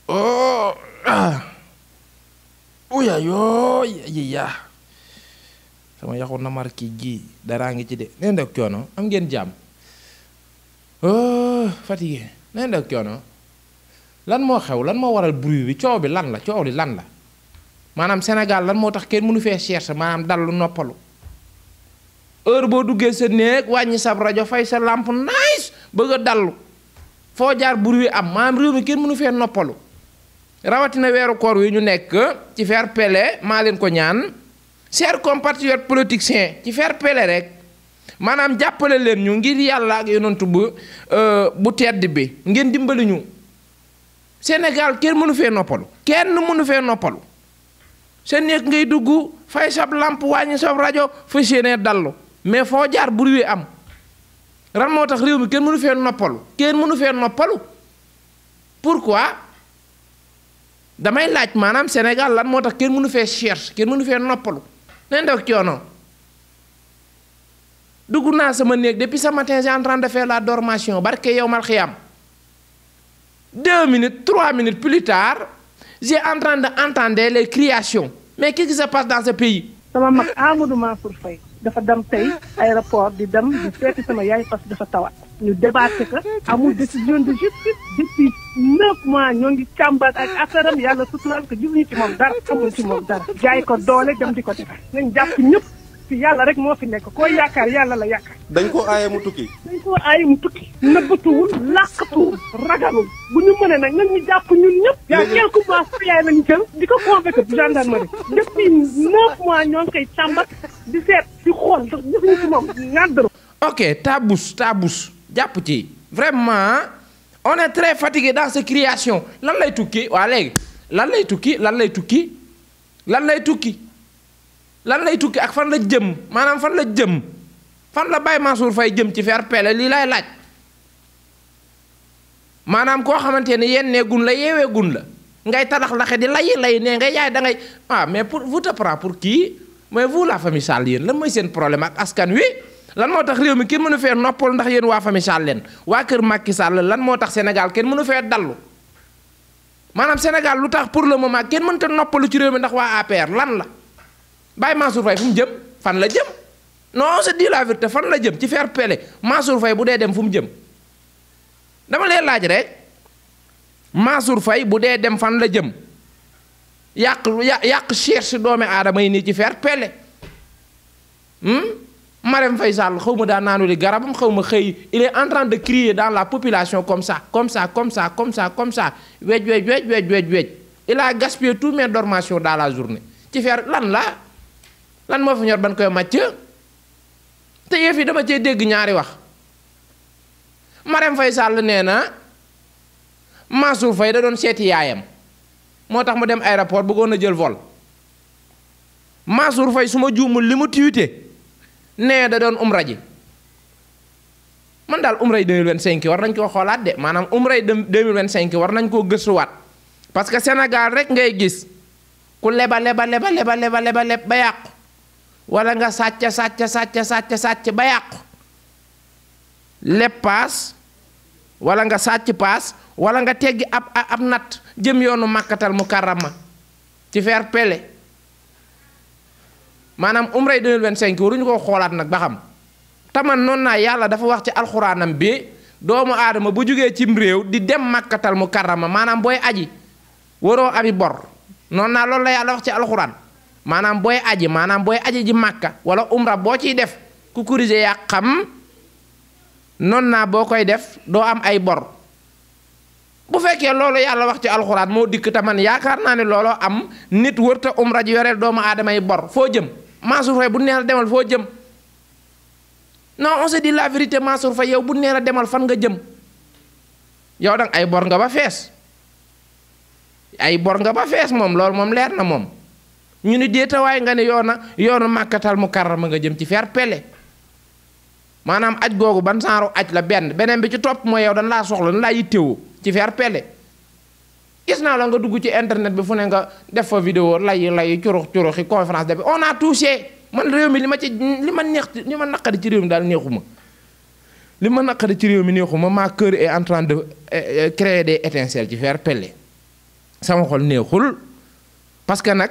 oh uya yoo ya sama yaxu namar kii gii daraa ngi ci de neen dek coono am ngeen jàmm oh fatigué neen dek coono lan moo xew lan moo waral bruit bi coow bi lan la coow li lan la maanaam Sénégal lan moo tax kenn mënu fee chercher maanaam dallu noppalu heure boo duggee sa néeg wàññi sab rajo fay sa lampe nice bëgg a dallu foo jaar bruit am maanaam réew mi kenn mënu fee noppalu rawatina weeru koor wi ñu nekk ci fair play maa leen ko ñaan chers compatriotes politiciens ci fair play rek maanaam jàppale leen ñu ngir yàlla ak yonantu bu tedd bi ngeen dimbali ñu Sénégal kenn mënu fee noppalu kenn mënu fee noppalu sa néeg ngay dugg fay sab lamp wàññi sab rajo fas yéene dallu mais foo jaar bruit am ran moo tax réew mi kenn mënu fee noppalu kenn mënu fee noppalu pourquoi damay laaj maanaam Sénégal lan moo tax kenn mënu fee cherche kenn mënu fee noppalu nen def coono dugg naa sama néeg depuis ce matin j'ai en train de faire la dormation barke yow mal xiyam 2 minutes 3 minutes plus tard j'ai en train d'entendre les criations mais qu'est-ce qui se passe dans ce pays. sama mag Amadou Mansour Faye dafa dem tey aéroport di dem di seeti sama yaay parce que dafa tawat ñu débatté que amul décision de justice depuis 9 mois ñoo ngi càmbar ak affaire am yàlla suturaal ko gisuñu ci moom dara amul ci moom dara jaay ko doole dem di ko defar nañ jàpp ñëpp fi yàlla rek moo fi nekk koo yaakaar yàlla la yaakaar. dañ ko aaye mu tukki. dañ ko aaye mu tukki nëbbatuwul làqatuwul ragalul bu ñu mënee nag nañ ñu jàpp ñun ñëpp. yaa quelques mois sa yaay lañu jël di ko convoqué gendarmerie depuis 9 mois ñoo ngi koy càmbar di seet di xool ndax gisuñu ci moom ngàddaro. ok tabous jàpp ci vraiment on est très fatigué dans cette création lan lay tukki waa léegi lan lay tukki lan lay tukki lan lay tukki lan lay tukki ak fan la jëm maanaam fan la jëm fan la Baye Mansour Faye jëm ci fair play lii lay laaj maanaam koo xamante ne yennee gun la yeewee gun la ngay tabax laxe di lay ne ngay yaay da ngay mais pour vous te prend pour qui mais vous la famille Sall yéen lan mooy seen problème ak askan wi lan moo tax réew mi kenn mënu fee noppal ndax yéen waa famille Sall leen waa kër Macky Sall lan moo tax Sénégal kenn mënu fee dallu maanaam Sénégal lu tax pour le moment kenn mënta noppalu ci réew mi ndax waa APR lan la Baye Mansour Faye fu mu jëm fan la jëm non on se dit la vérité fan la jëm ci fair play Mansour Faye bu dee dem fu mu jëm dama leen laaj rek Mansour Faye bu dee dem fan la jëm yàq cherche doomi aadama yi nii ci fair play Marème Faye Sall xaw ma daa naanu li garabam xaw ma xëy il est en train de crier dans la population comme ça wej il a gaspillé tous mes dormations dans la journée ci fair lan moo fi ñor ban koy màcc te yëf yi dama cee dégg ñaari wax Marème Faye Sall nee na Mansour Faye da doon seeti yaayam moo tax mu dem aéroport bëggoon a jël vol Mansour Faye su ma juumul li mu tiwite nee da doon umra ji man daal umra yi 2025 war nañ koo xoolaat de maanaam umra yi 2025 war nañ koo gëstuwaat parce que Sénégal rek ngay gis ku leba leb ba yàqu wala nga sàcc ba yàqu leb paas wala nga sàcc paas wala nga teggi ab nat jëm yoonu Makkatal Mukarrama ci fair play maanaam umray 2025 waruñu ko xoolaat nag ba xam taman noonu naa yàlla dafa wax ci alxuraanam bi doomu aadama bu jógee cim réew di dem Makkatal Mukarrama maanaam booy aji waroo abi bor noonu naa loolu la yàlla wax ci alxuraan maanaam booy aji ji Makka wala umra boo ciy def ku kurise yaa xam noonu naa boo koy def doo am ay bor bu fekkee loolu yàlla wax ci alxuraan moo dikk te man yaakaar naa ne looloo am nit wërta umra ji yoreel doomu aadama yi bor foo jëm Mansour Faye bu neex la demal foo jëm non on se dit la vérité Mansour Faye yow bu neex la demal fan nga jëm yow dang ay bor nga ba fees moom loolu moom leer na moom ñu ni déetawaay nga ne yoonu Makkatal Mukarrama nga jëm ci fair play maanaam aj googu ban saaru aj la beneen bi ci topp mooy yow dañ laa soxla dañ laa yittewoo ci fair play gis naa la nga dugg ci internet bi fu ne nga def fa vidéo lay curuxi conférence de on a touché man réew mi li ma naqari ci réew mi daal neexuma li ma naqari ci réew mi neexuma ma cœur est en train de créer des étincelles ci faire pelle sama xol neexul parce que nag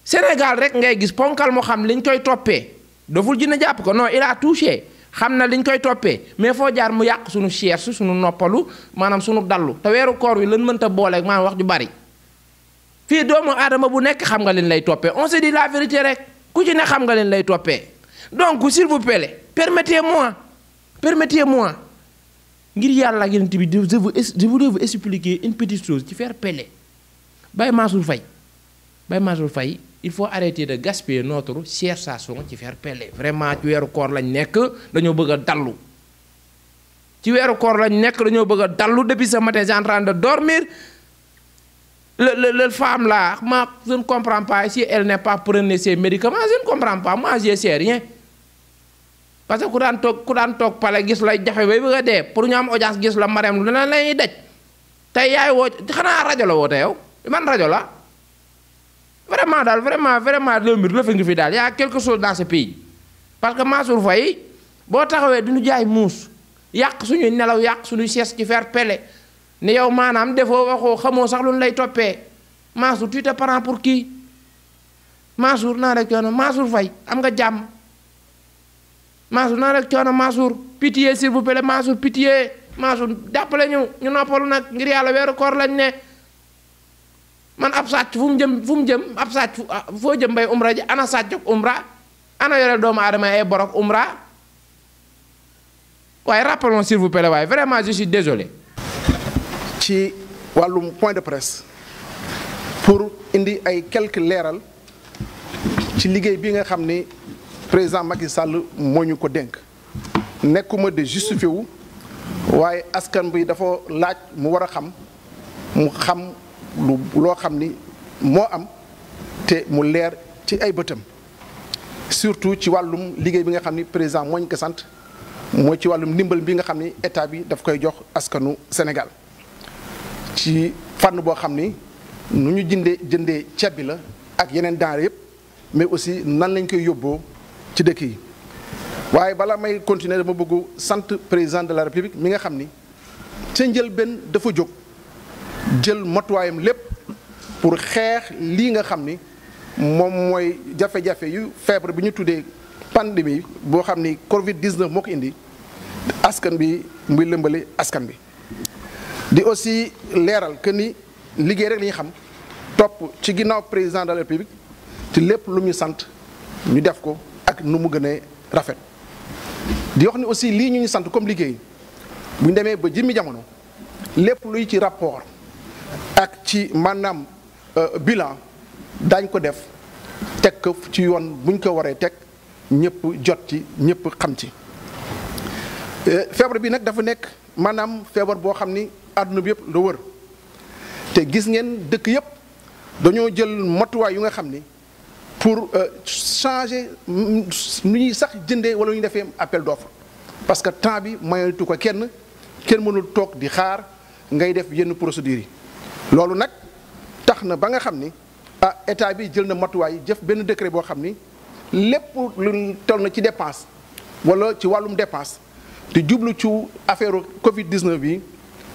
Sénégal rek ngay gis ponkal moo xam liñ koy toppee doful dina jàpp ko non il a touché xam na liñ koy toppee mais foo jaar mu yàq suñu cherche suñu noppalu maanaam suñu dallu te weeru koor wi lan mënta booleeg maanaam wax ju bari fii doomu aadama bu nekk xam nga liñ lay toppee on se dit la vérité rek ku ci ne xam nga liñ lay toppee donc s'il vous plaît permettez-moi ngir yàlla ak yonent bi je voudrais vous expliquer une petite chose ci faire pelle Baye Mansour Faye il faut arrêter de gaspiller notre chère station ci faire pelle vraiment ci weeru koor lañ nekk dañoo bëgg a dallu depuis ce matin j'ai en train de dormir le femme là je ne comprends pas si elle n'est pas prenée ses médicaments je ne comprends pas moi je sais rien parce que ku daan toog pale gis lay jafe bay bëgg a dee pour ñu am audience gis la Marème lu la ñuy daj tey yaay woo xanaa rajo la woote yow man rajo la vraiment daal vraiment réew mi lëfa ngi fi daal y a quelque chose dans ce pays parce que Mansour Faye boo taxawee du ñu jaay muus yàq suñuy nelaw yàq suñuy sees ci faire pelle ne yow maanaam defoo waxoo xamoo sax lu ñu lay toppee Mansour tu te prends pour qui Mansour naa rek coono Mansour Faye am nga jàmm Mansour naa rek coono Mansour pitié s'il vous plaît Mansour pitié Mansour jàppale ñu noppalu nag ngir yàlla weeru koor lañ ne man ab sàcc fu mu jëm ab sàcc foo jëm bay umra ji ana sàcc ak umra ana yore doomu aadama ay borok umra waaye rappelons s'il vous plaît waaye vraiment je suis désolé. ci wàllum point de presse pour indi ay quelques leeral ci liggéey bi nga xam ni président Macky Sall moo ñu ko dénk nekkuma de justifié wu waaye askan bi dafa laaj mu war a xam loo xam ni moo am te mu leer ci ay bëtam surtout ci wàllum liggéey bi nga xam ni président moo ñu ko sant mooy ci wàllum ndimbal bi nga xam ni état bi daf koy jox askanu Sénégal ci fànn boo xam ni nu ñu jëndee ceeb bi la ak yeneen denrées yëpp mais aussi nan lañ koy yóbboo ci dëkk yi waaye bala may continuer dama bëgg sant président de la république mi nga xam ni ca njëlbéen dafa jóg jël matuwaayam lépp pour xeex lii nga xam ni moom mooy jafe-jafe yu feebar bi ñu tuddee pandémie boo xam ni Covid 19 moo ko indi askan bi muy lëmbale askan bi. di aussi leeral que ni liggéey rek la ñu xam topp ci ginnaaw président de la république te lépp lu ñu sant ñu def ko ak nu mu gën a rafet. di wax ni aussi lii ñu sant comme liggéey bu ñu demee ba jëmmi jamono lépp luy ci rapport ak ci maanaam bilan daañ ko def teg ko ci yoon buñ ko waree teg ñëpp jot ci ñëpp xam ci. feebar bi nag dafa nekk maanaam feebar boo xam ni àdduna bi yëpp la wër te gis ngeen dëkk yëpp dañoo jël matuwaay yu nga xam ni pour changer nu ñuy sax jëndee wala ñu defee appel d'offre parce que temps bi mayatu ko kenn mënul toog di xaar ngay def yenn procédures yi. loolu nag tax na ba nga xam ni état bi jël na matuwaay jëf benn décret boo xam ni lépp lu toll na ci dépense wala ci wàllum dépense te jublu ci affaire Covid 19 bi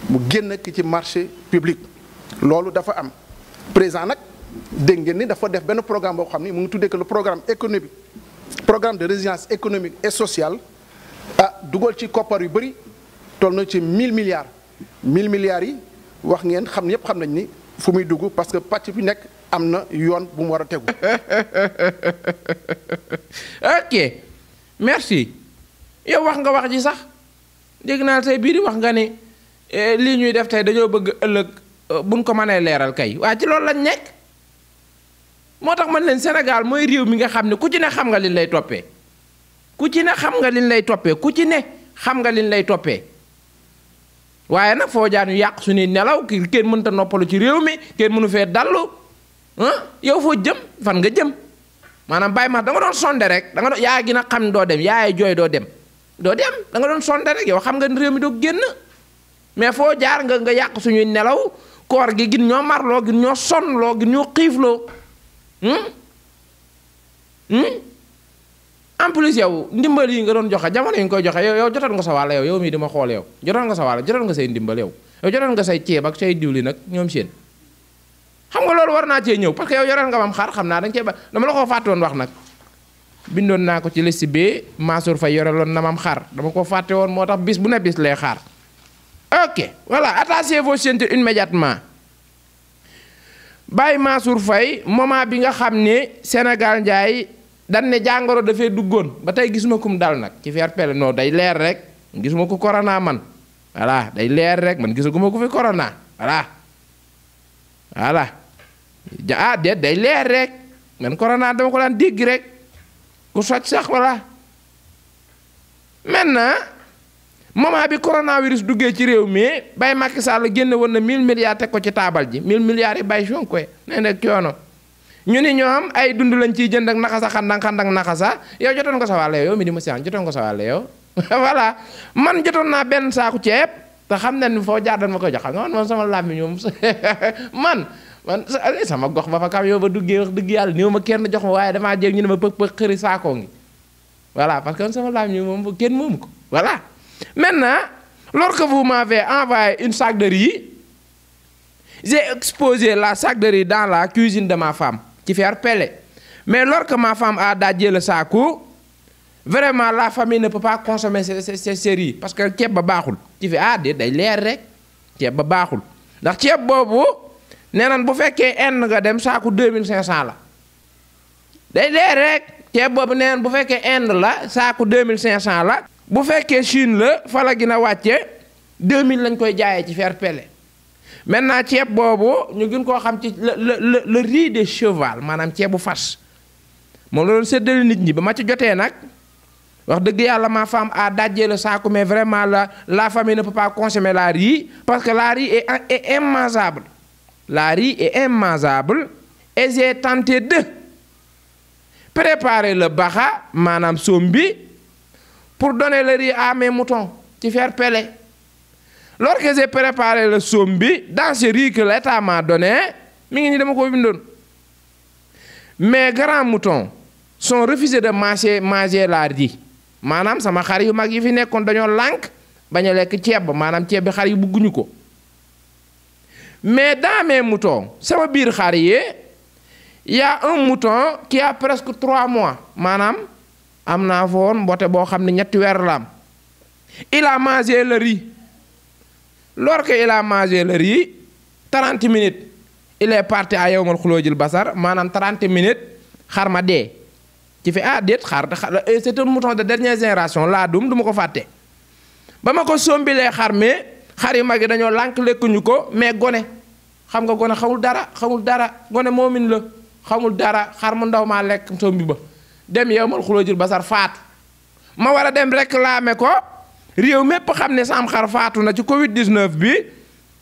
mu génn ki ci marché public. loolu dafa am président nag dégg ngeen ni dafa def benn programme boo xam ni mu ngi tuddee que le programme économique programme de résilience économique et sociale dugal ci koppar yu bëri toll na ci 1000 milliards yi wax ngeen xam ñëpp xam nañ ni fu muy dugg parce que pàcc bi nekk am na yoon bu mu war a tegu. ok merci yow wax nga wax ji sax dégg naa tey biir wax nga ni lii ñuy def tey dañoo bëgg ëllëg buñ ko mënee leeral kay waa ci loolu lañ nekk moo tax man leen Sénégal mooy réew mi nga xam ne ku ci ne xam nga liñ lay toppee ku ci ne xam nga liñ lay toppee ku ci ne xam nga liñ lay toppee waaye nag foo jaar ñu yàq suñuy nelaw kenn mënta noppalu ci réew mi kenn mënu fee dallu yow foo jëm fan nga jëm maanaam bàyyi ma da nga doon sonde rek da nga doon yaa gi nag xam doo dem yaay jooy doo dem da nga doon sonde rek yow xam nga réew mi doo génn mais foo jaar nga yàq suñuy nelaw koor gi gin ñoo marloo gin ñoo sonnloo gin ñoo xiifloo en plus yow ndimbal yi nga doon joxe jamono yi nga koy joxe yow jotoon nga sa wàll yow mii di ma xool yow jotoon nga sa wàll jotoon nga say ndimbal yow jotoon nga say ceeb ak say diwli nag ñoom seen xam nga loolu war naa cee ñëw parce que yow yoroon nga mam xar xam naa dañ cee ba dama la ko fàtte woon wax nag bindoon naa ko ci liste bi Mansour Faye yoreloon na mam xar dama ko fàtte woon moo tax bis bu ne bis lay xaar ok voilà attachez vos ceintures immédiatement Baye Mansour Faye moment bi nga xam ne Sénégal njaay dan ne jàngoro dafay duggoon ba tey gisuma kum dal nag ci fair play non day leer rek gisuma ko corona man voilà day leer rek man gisaguma ko fi corona voilà déet day leer rek man corona dama ko daan dégg rek ku soj sax voilà maintenant moment bi coronavirus duggee ci réew mi Baye Macky Sall génne woon na 1000 milliards teg ko ci taabal ji 1000 milliards yi Baye Sonko nee na coono ñu ni ñoom ay dund lañ ciy jënd ak naxasa xandang naxasa yow jotoon nga sa wàll yow mi di ma siyaan jotoon nga sa wàll yow voilà man jotoon naa benn saaku ceeb te xam ne ni foo jaar dañ ma koy jox xam nga man sama làmmi ñoom man sama gox ba fa kam yow ba duggee wax dëgg yàlla néew ma kenn jox ma waaye damaa jég ñu ne ma pëg xëri saakoo ngi voilà parce que man sama làmmi moom kenn moomu ko voilà maintenant lorsque vous m'avez envoyé une sac de riz j'ai exposé la sac de riz dans la cuisine de ma femme ci faire pelle mais lorsque ma femme a dajé le sac vraiment la famille ne peut pas consommer ces riz parce que ceeb ba baaxul ci fi déet day leer rek ceeb ba baaxul ndax ceeb boobu nee nan bu fekkee Inde nga dem saaku 2500 la day leer rek ceeb boobu nee nan bu fekkee Inde la saaku 2500 la bu fekkee Chine la fa la gën a wàcce 2000 lañ koy jaayee ci fer pelle maintenant ceeb boobu ñu gën koo xam ci le riz de cheval maanaam ceebu fas moom la doon séddale nit ñi ba ma ci jotee nag wax dëgg yàlla ma femme a dajé le sac mais vraiment la famille ne peut pas consommer la riz parce que la riz est immangeable la riz est immangeable et j'ai tenté de préparer le baxa maanaam sombi pour donner le riz à mes moutons ci faire pelle lorsque j'ai préparé le sombi dans ce riz que l'État m'a donné mi ngi ni dama ko bindoon mes grands moutons sont refusés de manger la riz maanaam sama xar yu mag yi fi nekkoon dañoo lànk bañ a lekk ceeb ba maanaam ceeb bi xar yi bugguñu ko mais dans mes moutons sama biir xar yi y a un mouton qui a presque 3 mois maanaam am naa fa woon mbote boo xam ne ñetti weer la am il a mangé le riz lorsque il a mangé le riz 30 minutes il est parti à yawmal xuloojil basar maanaam 30 minutes xar ma dee ci fi déet xar c'est un mouton de dernière génération laa dum du ma ko fàtte ba ma ko sombilee xar mi xar yu mag yi dañoo lànk lekkuñu ko mais gone xam nga gone xamul dara gone moomin la xamul dara xar mu ndaw maa lekk sombi ba dem yawmal xuloojil basar faatu ma war a dem réclamer ko réew mépp xam ne sam xar faatu na ci Covid 19 bi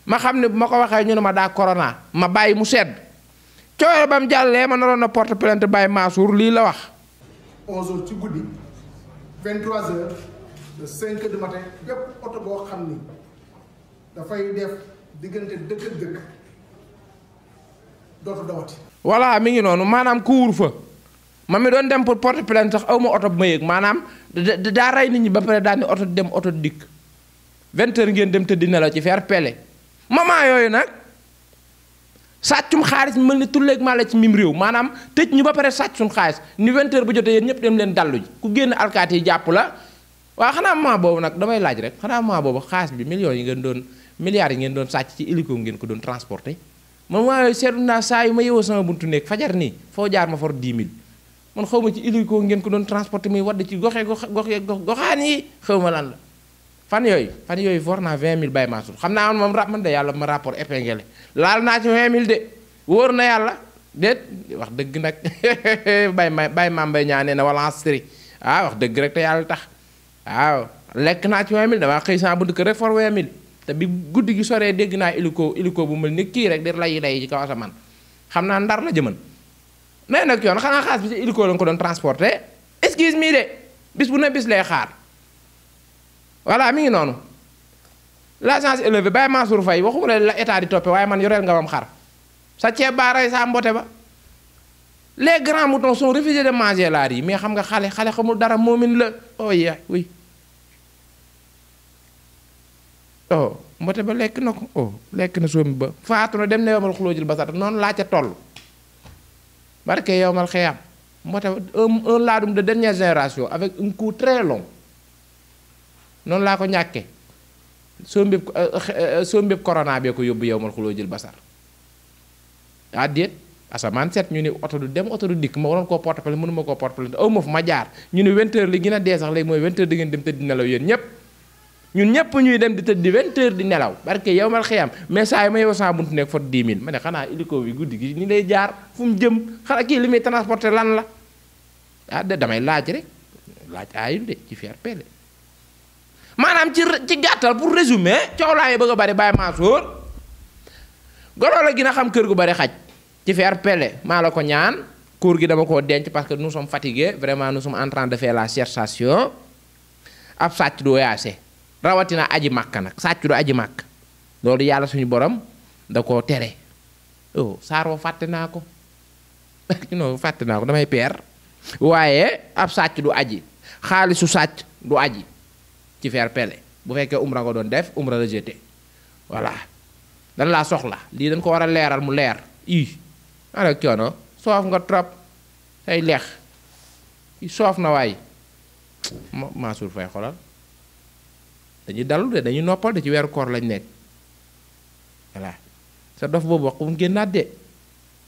ma xam ne bu ma ko waxee ñu ne ma daa corona ma bàyyi mu sedd coore ba mu jàllee ma naroon na porte plainte Baye Mansour lii la wax. 11h ci guddi 23h de 5h du matin bépp oto boo xam ni dafay def diggante dëkk ak dëkk dootu dawati. voilà mi ngi noonu maanaam couvre-feu ma mi doon dem pour porte plainte sax aw ma oto bu ma yëg maanaam daa rey nit ñi ba pare daal ni oto dem oto dikk 20h ngeen dem tëddi nelaw ci faire pelle moment yooyu nag sàccum xaalis mel ni tulleeg maa la ci mim réew maanaam tëj ñu ba pare sàcc suñ xaalis ni 20h bu jotee yéen ñëpp dem leen dallu ji ku génn alkaati yi jàpp la waaw xanaa moment boobu nag damay laaj rek xanaa moment boobu xaalis bi millions yi ngeen doon milliards yi ngeen doon sàcc ci hélico ngeen ko doon transporté man waaye seetlu naa saa yu ma yewoo sama buntu nekk fajar nii foo jaar ma for 10 000 man xaw ma ci hélico ngeen ko doon transporté muy wadd ci goxaan yi xaw ma lan la fan yooyu for naa 20 000 Baye Mansour xam naa moom man de yàlla ma rapport épinglé laal naa ci 20 000 de wóor na yàlla déet wax dëgg nag Baye Mambay ñaanee na wala astri wax dëgg rek te yàlla tax waaw lekk naa ci 20 000 damaa xëy sama buntu kër rek for 20 000 te bi guddi gi soree dégg naa hélico bu mel ni kii rek di lay ci kaw asamaan xam naa Ndar la jëman nee nag yoon xanaa xaas bi ci hélico la nga ko doon transporté excuse me de bis bu ne bis lay xaar voilà mi ngi noonu l'agence élevée Baye Mansour Faye waxuma la état di toppe waaye man yoreel nga wam xar sa ceeb baa rey sa mbote ba les grands moutons sont refusés de manger la riz mais xam nga xale xamul dara moomin la oh yeah oui oh mbote ba lekk na ko oh lekk na sombi ba faatu na dem na yowmal xulóojul basar noonu laa ca toll barke yowmal xiyam mbote un laadum de dernière génération avec un coût très long noonu laa ko ñàkke sombib corona bee ko yóbbu yowmal xulóojul basar déet asamaan set ñu ni oto du dem oto du dikk ma waroon koo porte plainte mënuma koo porte plainte aw ma fu ma jaar ñu ni 20 heures li gën a dee sax léegi mooy 20 heures di ngeen dem tëdd di nelaw yéen ñëpp ñun ñëpp ñuy dem di tëdd di 20 heures di nelaw barke yow mal xiyam mais saa yi ma yow saa buntu nekk fot 10 000 ma ne xanaa hélico bi guddi gi ni lay jaar fu mu jëm xanaa kii li muy transporter lan la damay laaj rek laaj aayul de ci faire pele maanaam ci gàttal pour résumer coow laa yi bëgg a bari Baye Mansour golo la gën a xam kër gu bari xaj ci faire pele maa la ko ñaan cours gi dama koo denc parce que nous sommes fatigués vraiment nous sommes en train de faire la cherchation ab sàcc du yaase rawatina aji màkk nag sàcc du aji màkk loolu yàlla suñu borom da koo tere oh saaroo fàtte naa ko non fàtte naa ko damay peer waaye ab sàcc du aji xaalisu sàcc du aji ci faire pele bu fekkee umra nga doon def umra rejeté voilà dan laa soxla lii dañ ko war a leeral mu leer ana coono soof nga trop say leex soof na waay Mansour Faye xolal dañuy dallu de dañuy noppal de ci weeru koor lañ nekk voilà sa dof boobu wax bu mu génnaat de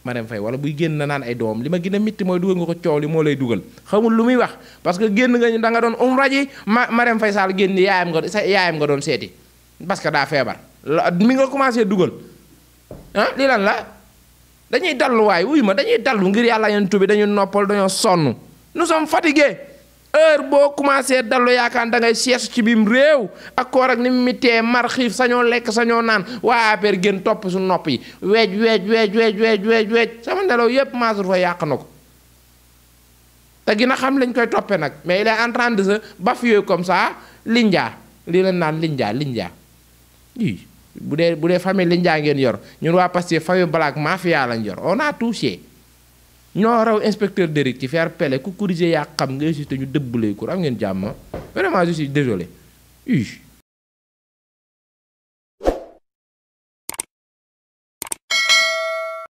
Marème Faye wala buy génn na naan ay doomam li ma gën a mitti mooy dugal nga ko coow li moo lay dugal xamul lu muy wax parce que génn nga da nga doon umra ji Marème Faye Sall génn yaayam nga doon seeti parce que daa feebar mi nga commencé dugal lii lan la dañuy dallu waay wuy ma dañuy dallu ngir yàlla yeen tubi dañu noppal dañoo sonn nous sommes fatigués heure boo commencé dallu yaakaar da ngay sees ci biim réew ak koor ak ni mu mitee mar xiif sañoo lekk sañoo naan waa APR gën topp su nopp yi weej sama nelaw yépp Mansour Faye yàq na ko te gina xam lañ koy toppee nag mais il est en train de se bafouer comme ça linjaa lii leen naan linjaa bu dee famille linjaa ngeen yor ñun waa Pastef famille Black mafia lañ yor on a touché ñoo raw inspecteur d'Éric ci faire pele ku corriger yaa xam nga insisté ñu dëbb lay kur am ngeen jàmm vraiment je suis désolé